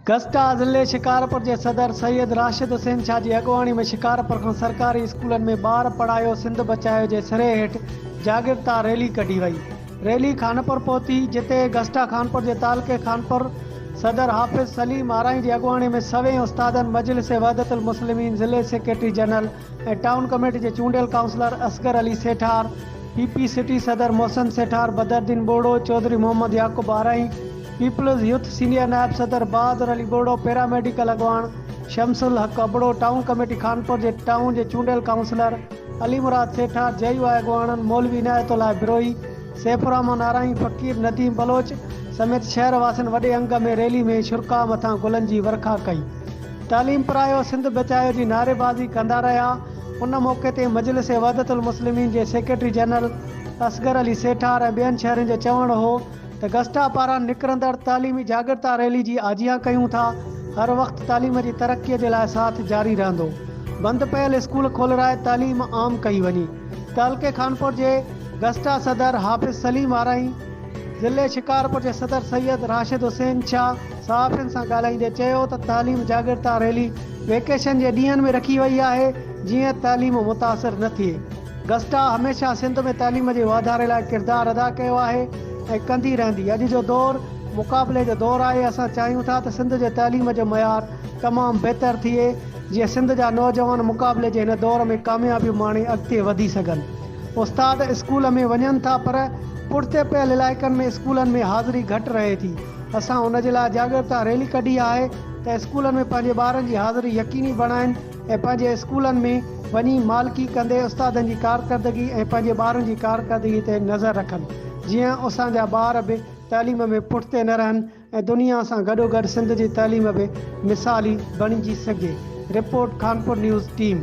گسٽا ضلعي شڪارپور جي صدر سيد راشد حسين شاهه جي اڳواڻي ۾ شڪارپور کان سرڪاري اسڪولن ۾ ٻار پڙهايو سنڌ بچايو جي سري هيٺ جاڳرتا ريلي ڪڍي وئي. ريلي خانپور پهتي جتي گسٽا خانپور جي تعلقي خانپور صدر حافظ سليم آرائين جي اڳواڻي ۾ سوين استادن مجلس وحدت المسلمين ضلعي سيڪريٽري جنرل ۽ ٽائون ڪميٽي جي چونڊيل councillor Asghar Ali Sethar, P P city صدر محسن سيٺار، بدرالدين ٻوڙو، چوڌري محمد يعقوب آرائين، پيپلز يوٿ سينيئر نائب صدر بهادر علي ٻوڙو، پيرا ميڊيڪل اڳواڻ شمس الحق ابڙو، ٽائون ڪميٽي خانپور جي ٽائون جي چونڊيل councillor Ali Murad Sethar, J U I اڳواڻن مولوي عنايت الله بروهي، سيف الرحمان آرائين، فقير نديم بلوچ سميت شهر واسين وڏي انگ ۾ ريلي ۾ شرڪاء مٿان گلن جي ورکا ڪئي. تعليم پرايو سنڌ بچايو جي نعريبازي ڪندا رهيا. ان موقعي تي مجلس وحدت المسلمين جي سيڪريٽري جنرل اصغر علي سيٺار ۽ ٻين شهرين جو چوڻ هو ته گسٽا پاران نڪرندڙ تعليمي جاڳرتا ريلي جي آجيان ڪيون ٿا، هر وقت تعليم جي ترقي جي لاء ساٿ جاري رهندو. بند پيل اسڪول کولرائي تعليم عام ڪئي وڃي. تعلقي خانپور جي گسٽا صدر حافظ سليم آرائين، ضلعي شڪارپور جي صدر سيد راشد حسين شاهه صحافين سان ڳالهائيندي چيو ته تعليم جاڳرتا ريلي ويڪيشن جي ڏينهن ۾ رکي وئي آهي جيئن تعليم متاثر نه ٿئي. گسٽا هميشه سنڌ ۾ تعليم جي واڌاري لاء ڪردار ادا ڪيو آهي ۽ ڪندي رهندي. اڄ جو دور مقابلي جو دور آهي، اسان چاهيون ٿا ته سنڌ جي تعليم جو معيار تمام بهتر ٿئي جيئن سنڌ جا نوجوان مقابلي جي هن دور ۾ ڪاميابيون ماڻي اڳتي وڌي سگهن. استاد اسڪول ۾ وڃن ٿا پر پٺتي پيل علائقن ۾ اسڪولن ۾ حاضري گهٽ رهي ٿي، اسان ان جي لاء جاڳرتا ريلي ڪڍي آهي ته اسڪولن ۾ پنهنجي ٻارن جي حاضري يقيني بڻائين. ۽ پنهنجي اسڪولن ۾ وڃي مالڪي ڪندي استادن جي ڪارڪردگي ۽ پنهنجي ٻارن جي ڪارڪردگي تي نظر رکن جيئن اسان جا ٻار به تعليم ۾ پٺتي نه رهن ۽ دنيا سان گڏوگڏ سنڌ جي تعليم به مثالي بڻجي سگهي. Report, Khanpur news team.